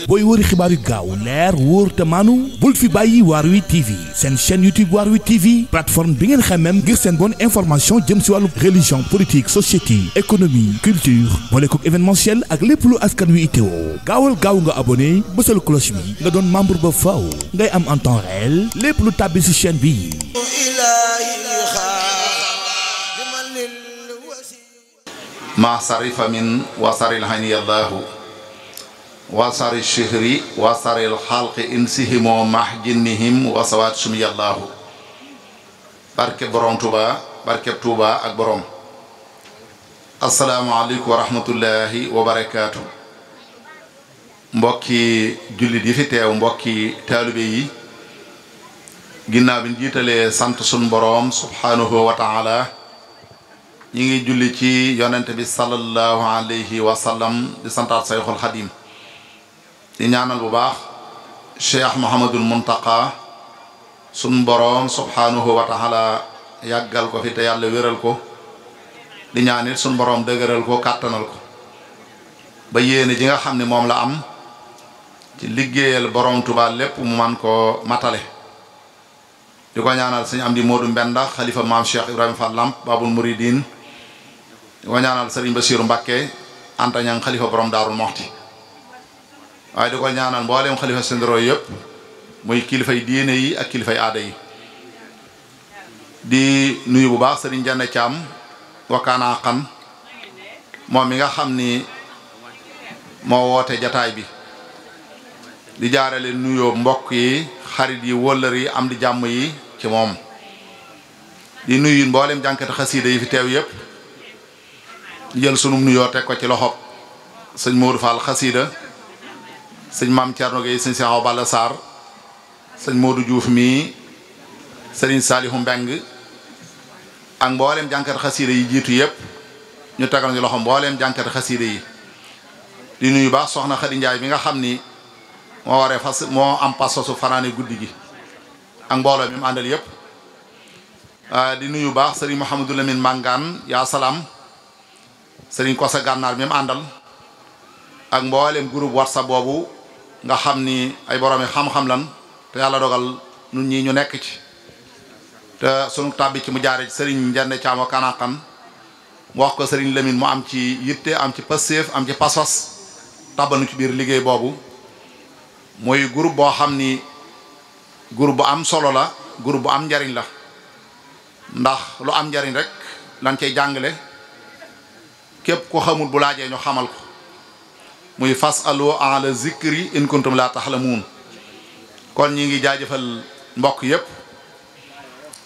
booy wëri xibaar yu gaaw leer wóor te maanu bul fi bàyyi waar wi TV seen chaîne YouTube waar wi TV plateforme bi ngeen xamem ngir seen bonne information jëm si wàllu religion politique société économie culture boole kook événementiel ak lépp lu askan wi itteewoo gaawal gaaw nga abonné bësal cloche bi nga doon membre ba faaw ngay am en temps réel lépp lu tàbbi si chaîne bi. ma sarifa min wasaril hayni yallahu wasari shihri wasaril xalqi insihimo mah jinnihim wasawaat sumi yallahu barke borom Touba barke Touba ak borom asalaamaaleykum wa rahmatullahi wa barakaatu mbokki jullit yi fi teew mbokki taalibe yi ginnaaw bi ñu jiitalee sant sun borom subhanahu wa taala ñi ngi julli ci yonent bi sallallahu alayhi wa sallam di santaat sayxul xadim di ñaanal bu baax cheikh Mouhamadul Muntaqa sun boroom subhanahu wa taala yàggal ko fi te yàlla wéral ko di ñaanit sun boroom dëgëral ko kàttanal ko ba yéene ji nga xam ne moom la am ci liggéeyal boroom Tuubaa lépp mu man ko matale di ko ñaanal sëñ Amdi Moodu Mbenda xalifa maam Cheikh Ibrahima Fall Lamp Babul Muridin di ko ñaanal sëriñ Basiiru Mbàkke antañang xalifa borom Daarul Moxti waaye di ko ñaanal mbooleem xalifa sendro yëpp muy kilifay diine yi ak kilifay aada yi di nuyu bu baax sëriñ Ndéné Thiam wakkaanaa xan moom mi nga xam ni moo woote jataay bi di jaarale nuyoo mbokk yi xarit yi wëllër yi am di jàmm yi ci moom di nuyu mbooleem jànkati xasiida yi fi teew yëpp jël sunum nuyoo teg ko ci loxob sëñ Modou Fall xasiida sëñ Maam Thierno Gueye sëñ Cheikh Balla Sarr sëñ Modou Diouf mii sëriñ Salihu Mbeng ak mbooleem jànkati xasiida yi jiitu yëpp ñu tegal ñu loxo mbooleem jànkati xasiida yi di nuyu baax soxna Xadi Njaay bi nga xam ni moo waree fas moo am pasosu fanaane guddi gi ak mbooloo mi mu àndal yëpp di nuyu baax sëriñ Mouhamadou Lamine Mangane yaa salaam sëriñ Kosa Gànnaar mi mu àndal ak mboolem groupe WhatsApp boobu nga xam ni ay boroomi xam-xam lan te yàlla dogal nun ñi ñu nekk ci te sunu tàbbi ci mu jaare sëriñ Ndéné Thiam Kanaakan mu wax ko sëriñ Lamine mu am ci yitte am ci passeef am ci pas-pas tàbbanu ci biir liggéey boobu mooy groupe boo xam ni groupe bu am solo la groupe bu am njariñ la ndax lu am njariñ rek lan cay jàngale képp ko xamul bu laajee ñu xamal ko muy fasalu ala zikri in kuntum la tahlamun kon ñi ngi jaajëfal mbokk yépp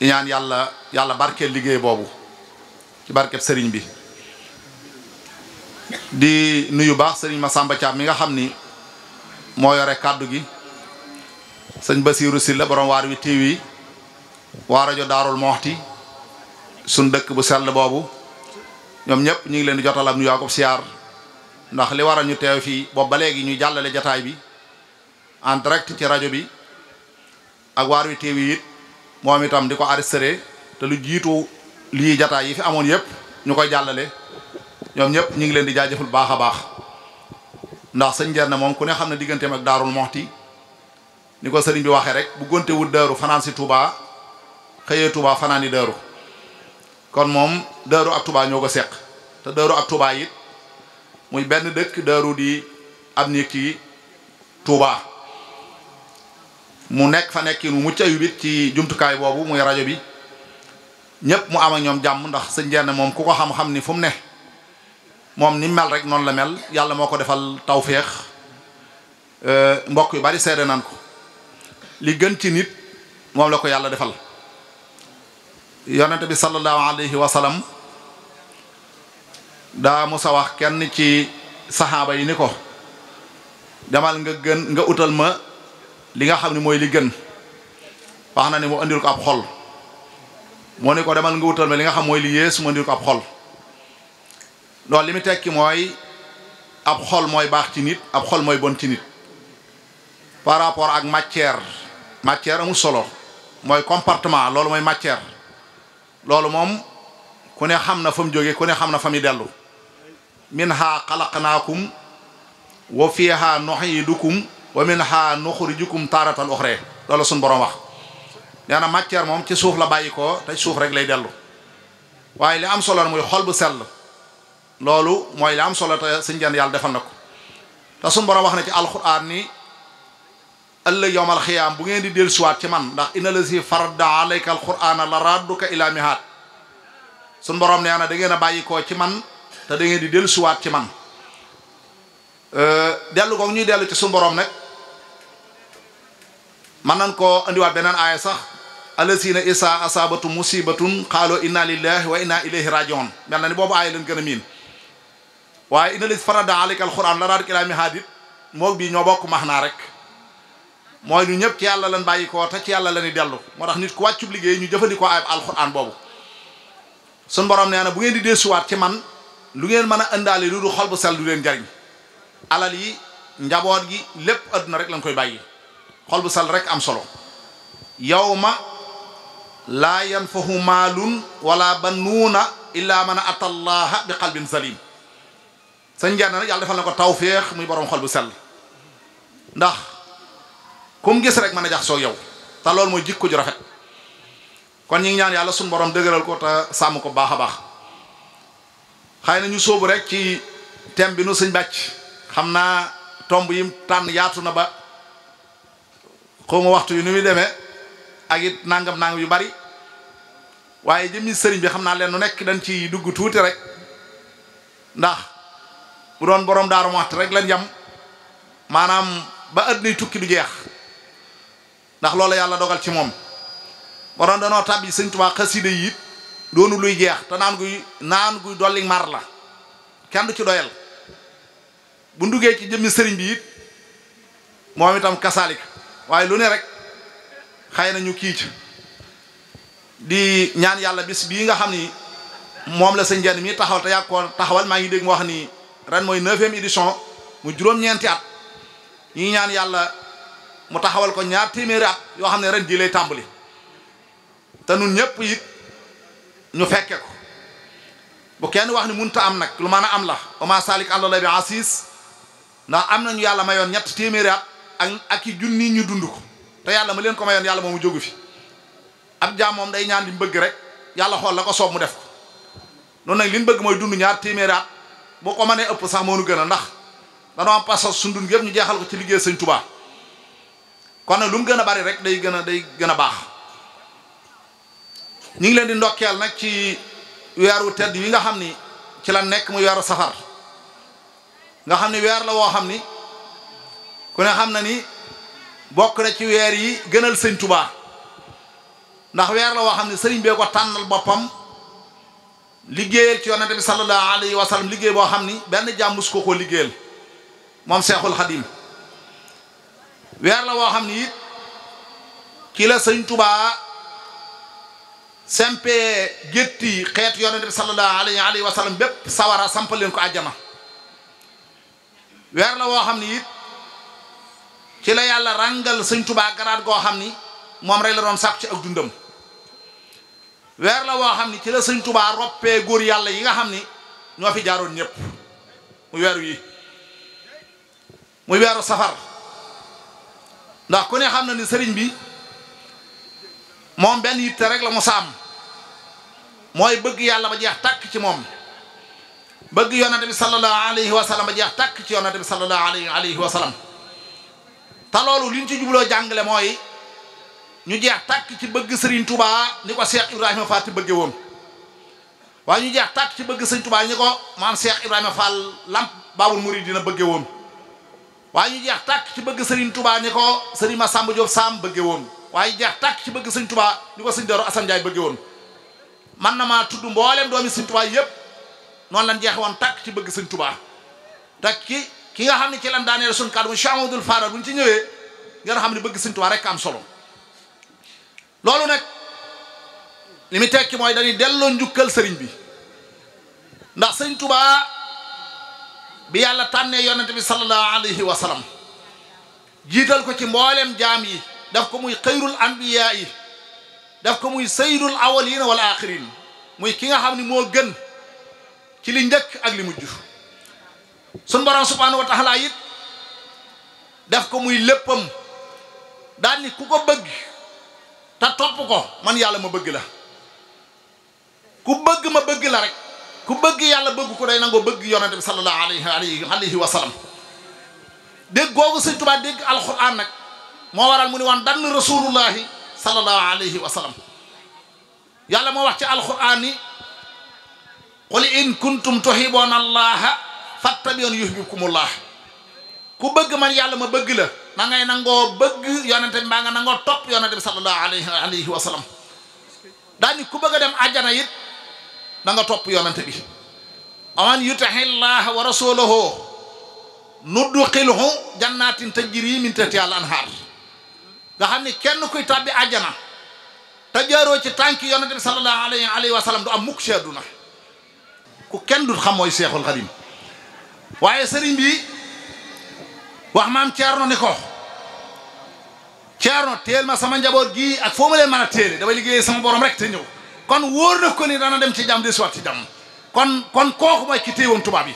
di ñaan yàlla barkeel liggéey boobu ci barkeb sëriñ bi di nuyu baax sëriñ Massamba Thiam mi nga xam ni moo yore kàddu gi sëñ Basiiru Silla borom waar wi TV waa rajo Daarul Moxti suñ dëkk bu sell boobu ñoom ñëpp ñu ngi leen di jotal am nuyoo ko siyaar ndax li waral ñu teew fii boobu ba léegi ñu jàllale jataay bi en direct ci rajo bi ak waar wi TV it moom itam di ko enregistré te lu jiitu lii jataay yi fi amoon yëpp ñu koy jàllale ñoom ñëpp ñu ngi leen di jaajëful baax a baax ndax sëñ Ndéné moom ku ne xam ne digganteem ak Daarul Moxti ni ko sëriñ bi waxee rek bu gonte wut daaru fanaan si Touba xëyee Touba fanaan yi daaru kon moom daaru ak Touba ñoo ko seq te daaru ak Touba it muy benn dëkk daaru di am nekk ci Touba mu nekk fa nekkin mu mucc ayib it ci jumtukaay boobu muy rajo bi ñëpp mu am ak ñoom jàmm ndax sëñ Ndéné moom ku ko xam-xam ni fu mu ne moom ni mel rek noonu la mel yàlla moo ko defal tawféex mbokk yu bari seede nan ko li gën ci nit moom la ko yàlla defal yonent bi sallallahu alayhi wa sallam daa musa wax kenn ci saxaaba yi ni ko demal nga utal ma li nga xam ne mooy li gën wax na ni mu andil ko ab xol moo ni ko demal nga utal ma li nga xam mooy li yées mu andil ko ab xol loolu li mu tekki mooy ab xol mooy baax ci nit ab xol mooy bon ci nit par rapport ak matière amul solo mooy comportement loolu mooy matière loolu moom ku ne xam na fa mu jóge ku ne xam na fa mu dellu minha xalaqnaakum wa fiha nuhyidukum wa minha nukhrijukum taratan ukhra loolu suñu borom wax nee na matière moom ci suuf la bàyyi ko te suuf rek lay dellu waaye li am solo mooy xol bu sell loolu mooy li am solo te suñu jën yàlla defal na ko te suñu borom wax na ci alquran ni ëllëg yawmal xiyaam bu ngeen di dellusiwaat ci man ndax inna lazi farada alayka alqur'ana la radduka ila mihaat suñu borom nee na da ngeen a bàyyi koo ci man te da ngeen di dellusiwaat ci man dellu ko ñuy dellu ci suñu borom nag man nañ koo andiwaat beneen aaya sax allasina isa asabatu musibatun qaalu inna lillahi wa inna ilayhi rajiun mel na ni boobu aaya leen gën a miin waaye inna lazi farada alayka alqur'ana la radduka ila mihaat it moog bii ñoo bokk max naa rek mooy ñu ñëpp ci yàlla lañ bàyyi ko te ci yàlla la ñuy dellu moo tax nit ku wàccub liggéey ñu jëfandikoo ayib alxuraan boobu suñ borom nee na bu ngeen di deesuwaat ci man lu ngeen mën a ëndaale lu du xol bu sell du leen jariñ alal yi njaboot gi lépp adduna rek lañ koy bàyyi xol bu sell rek am solo yawma laa yanfahu maalun wala banuuna illa man ata allaha bi qalbin salim sañ njenn nag yàlla defal na ko tawféex muy borom xol bu sell ndax kum gis rek mën a jax soo yow te loolu mooy jikko ju rafet kon ñi ngi ñaan yàlla suñu borom dëgëral ko te sàmm ko baax a baax xëy na ñu sóobu rek ci thème bi nu sëñ bàcc xam naa tomb yim tànn yaatu na ba xawma waxtu yu ni muy demee ak it nangam yu bari waaye jëmmi sëriñ bi xam naa leen nu nekk dañ ci dugg tuuti rek ndax bu doon borom daaru waxtu rek lañ yam maanaam ba àddina tukki du jeex ndax loolu yàlla dogal ci moom waroon danoo tàbbi sëñ Tuubaa xasida yi it doonu luy jeex te naan guy dolli mar la kenn du ci doyal bu nduggee ci jëmmi sëriñ bi it moom itam kasaalik waaye lu ne rek xëy na ñu kii ci di ñaan yàlla bis bii nga xam ni moom la sëñ Ndiané mi taxawal te yàgg ko taxawal maa ngi dégg mu wax ni ren mooy 9e édition mu juróom-ñeenti at ñi ñaan yàlla mu taxawal ko 2 téeméeri at yoo xam ne ren jii lay tàmbali te nun ñëpp it ñu fekke ko bu kenn wax ni munta am nag lu mën a am la oma salik àlala bi asis ndax am nañu yàlla mayoon 3 téeméeri at ak i junni ñu dund ko te yàlla ma leen ko mayoon yàlla moomu jógu fi ab jaam moom day ñaan li mu bëgg rek yàlla xool la ko soob mu def ko noonu nag li ñu bëgg mooy dund 2 téeméeri at boo ko mënee ëpp sax moo nu gën a ndax danoo am pas suñu dund yëpp ñu jeexal ko ci liggéey sëñ Tuubaa kon nag lu mu gën a bari rek day gën a baax ñu ngi leen di ndokkeel nag ci weeru tedd yi nga xam ni ci la nekk muy weeru safar nga xam ni weer la woo xam ni ku ne xam na ni bokk na ci weer yi gënal sëñ Tuubaa ndax weer la woo xam ni sëriñ bee ko tànnal boppam liggéeyal ci yonente bi sallallahu alayhi wa sallam liggéey boo xam ni benn jaam mus ko liggéeyal moom Seexul Xadim weer la woo xam ni it ci la sëñ Tuubaa sempee gétti xeetu yonente bi sallallahu alayhi wa sallam bépp sawara sampal leen ko àjjana weer la woo xam ni it ci la yàlla ràngal sëñ Tuubaa garaat goo xam ni moom rek la doon sàkku ci ak dundam weer la woo xam ni ci la sëñ Tuubaa roppee góor yàlla yi nga xam ni ñoo fi jaaroon ñëpp muy weeru yi muy weeru safar ndax ku ne xam na ni sëriñ bi moom benn yitte rek la mu saam mooy bëgg yàlla ba jeex tàkk ci moom bëgg yonente bi sallallahu alayhi wa sallam ba jeex tàkk ci yonente bi sallallahu alayhi wa sallam te loolu li ñu ci jubloo jàngale mooy ñu jeex tàkk ci bëgg sëriñ Touba ni ko Cheikh Ibrahima Fall bëgge woon waaye ñu jeex tàkk ci bëgg sëriñ Touba ni ko maam Cheikh Ibrahima Fall lamp Baabul Muridiina bëgge woon waaye ñu jeex tàkk ci bëgg sëriñ Touba ni ko sëriñ Massamba Diop Sam bëgge woon waaye jeex tàkk ci bëgg sëriñ Touba ni ko sëriñ Darou Assane Ndiaye bëgge woon man na maa tudd mboolem doomi sëriñ Touba yëpp noonu lañ jeexe woon tàkk ci bëgg sëriñ Touba te ki nga xam ne ci lan daaneel suñu kàddu mu Cheikh Amadou Fadal bu ñu ci ñëwee ngeen xam ne bëgg sëriñ Touba rek am solo loolu nag li mu tekki mooy dañuy delloo njukkal sëriñ bi ndax sëriñ Touba bi yàlla tànnee yonente bi sallallahu alayhi wa sallam jiital ko ci mboolem jaam yi daf ko muy xayrul anbiya yi daf ko muy sayyidul awwalin wal axirin muy ki nga xam ne moo gën ci li njëkk ak li mujj sun borom subhanahu wa taala it def ko muy léppam daal ni ku ko bëgg te topp ko man yàlla ma bëgg la ku bëgg ma bëgg la rek ku bëgg yàlla bëgg ko day nangoo bëgg yonent bi sallallahu alayhi wa sallam dégg googu sëñ Tuubaa dégg alquran nag moo waral mu ni woon dann rasulullahi sallallahu alayhi wa sallam yàlla moo wax ci alquran ni qul in kuntum tuhibbuuna allaha fattabi'uuni yuhbibkumullah ku bëgg man yàlla ma bëgg la na ngay nangoo bëgg yonente bi mbaa nga nangoo topp yonente bi sallallahu alayhi wa sallam daani ku bëgg a dem àjjana it da nga topp yonente bi aman yuti'i llaha wa rasulahu nudxilhu jannatin tajri min tahtiha al anhar nga xam ni kenn kuy tàbbi àjjana te jaaroo ci tànki yonente bi sallallahu alayhi wa sallam du am mukk ci àdduna ku kenn dul xam mooy Seexul Xadim waaye sëriñ bi wax maam Ceerno ni ko Ceerno teel ma sama njaboot gi ak foo ma leen mën a téele damay liggéeyee sama borom rek te ñëw kon wóor na ko ni dana dem ci jàmm de soit ci jàmm kon kooku mooy ki téewoon tubaab yi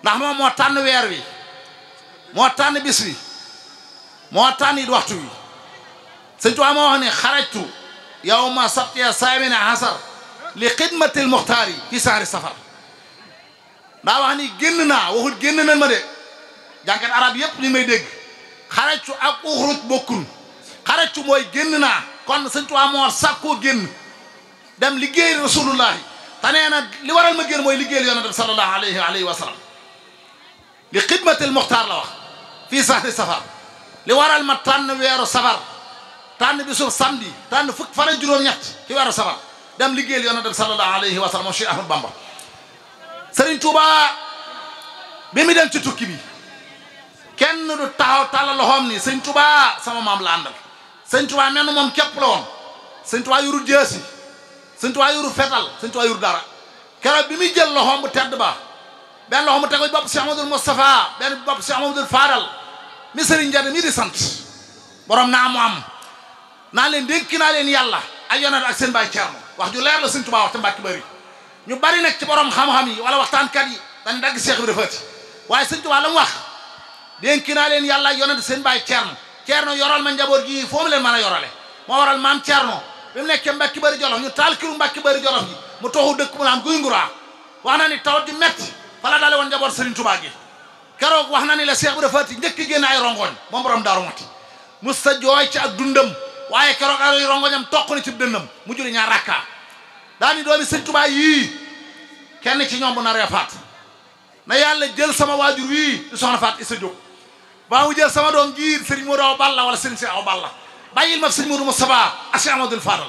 ndax moom moo tànn weer wi moo tànn bis wi moo tànn it waxtu wi sëñ Tuubaa moo wax ne xarajtu yawma sabtiya saamina hasar li xidmatil muxtaari fi sahri safar daa wax ni génn naa waxul génn nañ ma de jànkat arab yépp ñu may dégg xarajtu ak uxruj bokkun xarajtu mooy génn naa kon sëñ Tuubaa moo sàkkoo génn dem liggéey rasulullahi te nee na li waral ma génn mooy liggéeyal yonent bi sallallahu alayhi wa sallam li xidmatil muxtaar la wax fii sahri safar li waral ma tànn weeru safar tànn bisu samedi tànn fukk fan ak juróom-ñett ci weeru safar dem liggéeyal yonent bi sallallahu alayhi wa sallam moom Cheikh Ahmad Bamba Sëriñ Tuubaa bi mu dem ci tukki bi kenn du taxaw tàllal loxoom ni Sëriñ Tuubaa sama maam la àndal Sëriñ Tuubaa mel na moom képp la woon Sëriñ Tuubaa yuru jeesi Sëriñ Tuubaa yuru fetal Sëriñ Tuubaa yuru dara keroog bi muy jël loxoom bu tedd ba benn loxoom mu teg ko bopp Cheikh Amadou Moustapha benn bopp Cheikh Amadou Fadal mi Sëriñ Ndiané mi di sant borom naa mu am naa leen dénki naa leen yàlla ak yonent ak seen baay Ceerno wax ju leer la Sëriñ Tuubaa wax te Mbàkke Bari ñu bari nag ci borom xam-xam yi wala waxtaankat yi dañu dagg Cheikh Ibra Faty waaye Sëriñ Tuubaa la mu wax dénki naa leen yàlla ak yonent seen baay Ceerno Ceerno yoral ma njaboot gi foo mu leen mën a yorale moo waral maam Ceerno bi mu nekkee Mbàkke Bari Jolof ñu taal kiru Mbàkke Bari Jolof gi mu toxu dëkk mu naan guy nguraa wax na ni tawat ju metti fa la dale woon njaboot Sëriñ Tuubaa gi keroog wax na ni la Cheikh Ibra Faty njëkk génn ay rongoñ moom borom Daaru Muxti mus sa jooy ci ak dundam waaye keroog ay rongoñam toq na ci dënnam mu julli ñaar rakka daani doomi Sëriñ Tuubaa yii kenn ci ñoom bu naree faat na yàlla jël sama waajur wii di soxna Faat Isa Jóob ba mu jël sama doom jiir Sëriñ Moodu Awa Balla wala Sëriñ Seex Awa Balla bàyyil ma Sëriñ Moodu Mustafaa ak Cheikh Amadou Fadal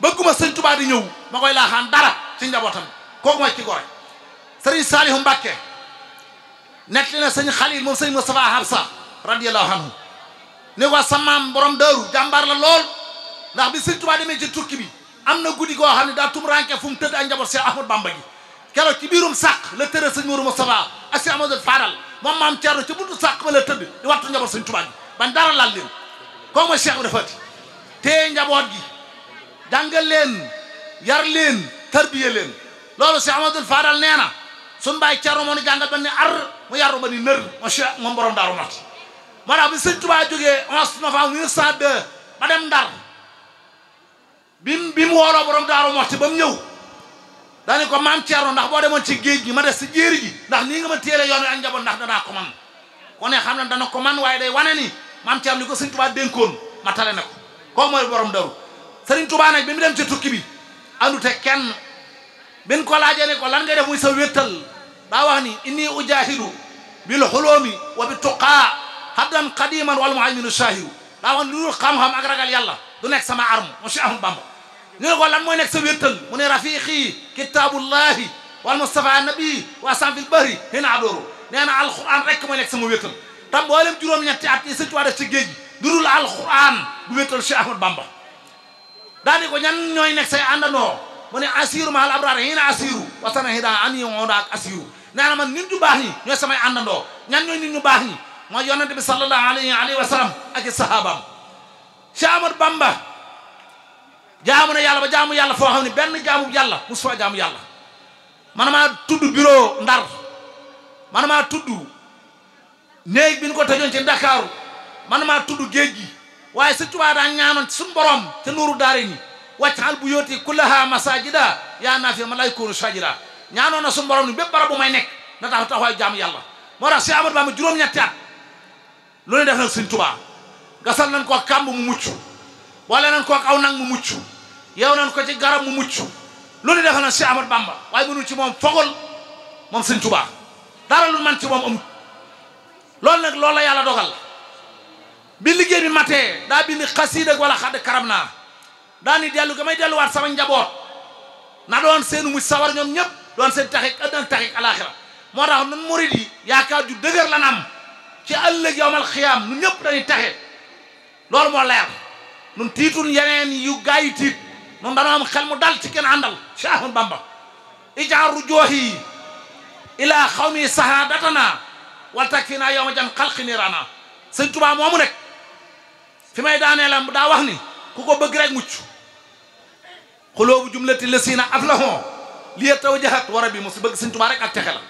bëgguma Sëriñ Tuubaa di ñëw ma koy laaxaan dara ci njabootam kooku mooy ci gore Sëriñ Saalihu Mbàkke nettali na Sëriñ Xaliil moom Sëriñ Mustafaa Habsa radiyallahu anhu ni ko sa maam borom Daaru jàmbaar la lool ndax bi Sëriñ Tuubaa demee ci tukki bi am na guddi goo xam ne daa tumuraanke fu mu tëdd ak njaboot Cheikh Ahmad Bamba gi keroog ci biirum sàq la tëral Sëriñ Moodu Mustafaa ak Cheikh Amadou Fadal moom maam Ceerno ci buntu sàq ba la tëdd di wattu njaboot Sëriñ Tuubaa gi bañ dara laal leen kooku mooy Cheikh Ibra Faty te njaboot gi jàngal leen yar leen tarbiye leen loolu Cheikh Amadou Fadal nee na suñu baay Ceerno moo ni jàngal ba ni ar mu yaru ba ni nër moom borom Daaru Muxti moo tax bi Sëriñ Tuubaa jógee 11 novembre 1902 ba dem Ndar bi mu wooloo borom Daaru Muxti ba mu ñëw daani ko maam Ceerno ndax boo demoon ci géej gi ma des si jéeri gi ndax nii nga ma téele yoon wi ak njaboot ndax danaa ko man ko ne xam ne dana ko man waaye day wane ni maam Ceerno li ko Sëriñ Tuubaa dénkoon ma tale na ko kooku mooy borom Daaru Sëriñ Tuubaa nag bi mu dem ci tukki bi andute kenn bin ko laajee ne ko lan ngay def muy sa wéttal daa wax ni inni ujahidu bil xuloomi wa bi tuqaa haddan qadiman wal muhayminu shahiru daa wax ni lu xam-xam ak ragal yàlla du nekk sama arme monsieur Ahmad Bamba ñu ne ko lan mooy nekk sa wéttal mu ne rafiqi kitabullahi wal mustafa nabi wa sanfil bahri hina adooru nee na alquran rek mooy nekk sama wéttal tam mboolem juróom-ñetti at yi Sëriñ Tuubaa def ci géej gi dudul alquran du wéttal Cheikh Ahmad Bamba daa di ko ñan ñooy nekk say àndandoo mu ne asiru mahal abraar hina asiru wasana hida ani onda ak asiru nee na man nit ñu baax ñi ñooy samay àndandoo ñan ñooy nit ñu baax ñi mooy yonente bi sallallahu alayhi wa sallam ak i sahabaam Cheikh Ahmad Bamba jaamu na yàlla ba jaamu yàlla foo xam ne benn jaamu yàlla musu fa jaamu yàlla man maa tudd bureau Ndar man maa tudd néeg bi ñu ko tëjoon ci Ndakaaru man maa tudd géej gi waaye Sëñ Tuubaa daa ñaanoon suñu borom te nuuru daare ni wàccal bu yooti kullaha masajida yaa naa fi ma lay koonu sajida ñaanoon na suñu borom ni bépp barab bu may nekk na tax taxawaay jaamu yàlla moo tax Cheikh Ahmadou Bamba juróom-ñetti at lu ne def nag Sëñ Tuubaa gasal nañ ko kàmb mu mucc boole nañ ko ak aw nag mu mucc yow nañ ko ci garab mu mucc lu ne def na Cheikh Ahmadou Bamba waaye mënul ci moom fogol moom Sëñ Tuubaa dara lu man ci moom amut loolu nag loolu la yàlla dogal bi liggéey bi matee daa bind xasiida wala xadd karam naa daa ni dellu ga may delluwaat sama njaboot na doon seenu mucc sawar ñoom ñëpp doon seen taxik adduna taxik alaxira moo tax nun murid yi yaakaar ju dëgër lan am ci ëllëg yawmal xiyaam nun ñëpp dañuy taxe loolu moo leer nun tiitun yeneen yu gaa yi tiit nun dañoo am xel mu dal ci kenn àndal Cheikh Ahmadou Bamba ijaar rujoohi ilaa xawmi sahadatana wal tak fii naa yow ma jan xalqi niirana Sëñ Tuubaa moomu nekk fi may daanee la daa wax ni ku ko bëgg rek mucc xuloobu jumlati lasiina aflahoo liya tawjahat wara bi mosu bëgg Sëñ Tuubaa rek ak texe la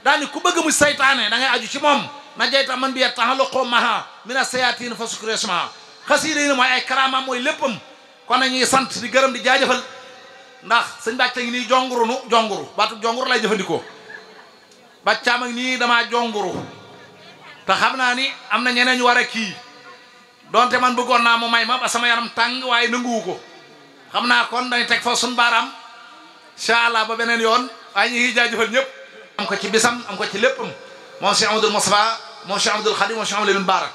daa ni ku bëgg mucc saytaane da ngay aju ci moom na jeyta man bi ye taxaloqoo maha mina sayatin fa sukresement xasiida yi ne mooy ay karaamam mooy léppam kon na ñuy sant di gërëm di jaajëfal ndax sëñ bàcca ngi nii jonguru baatu jonguru lay jëfandikoo bàccaam ak nii damaa jonguru te xam naa ni am na ñeneen ñu war a kii donte man bëggoon naa mu may ma ba sama yaram tàng waaye nanguwu ko xam naa kon dañu teg fa suñu baaraam incha allah ba beneen yoon waaye ñu ngi jaajëfal ñëpp am ko ci bisam am ko ci léppam moom Cheikh Amadou Moustapha moom Cheikh Amadou Khadim moom Cheikh Amadou Lamine Bara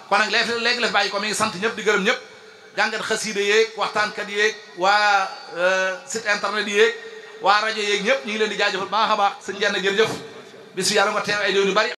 kon nag léegi la fi bàyyi ko mi ngi sant ñëpp di gërëm ñëpp jàngat xasiida yeeg waxtaankat yeeg waa site internet yeeg waa rajo yeeg ñëpp ñu ngi leen di jaajëfal baax a baax sëñ Ndiéné jërëjëf bis bi yàlla nga teew ay déwén yu bari.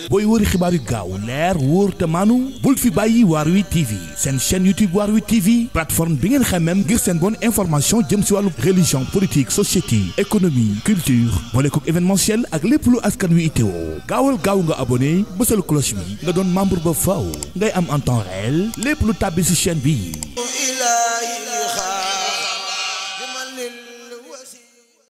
booy wëri xibaar yu gaaw leer wóor te maanu bul fi bàyyi Waarwi TV seen chaîne YouTube Waarwi TV plateforme bi ngeen xamem ngir seen bonne information jëm si wàllu religion politique société économie culture boole kook événementiel ak lépp lu askan wi itteewoo gaawal gaaw nga abonné bësal cloche bi nga doon membre ba faaw ngay am en temps réel lépp lu tàbbi si chaîne bi.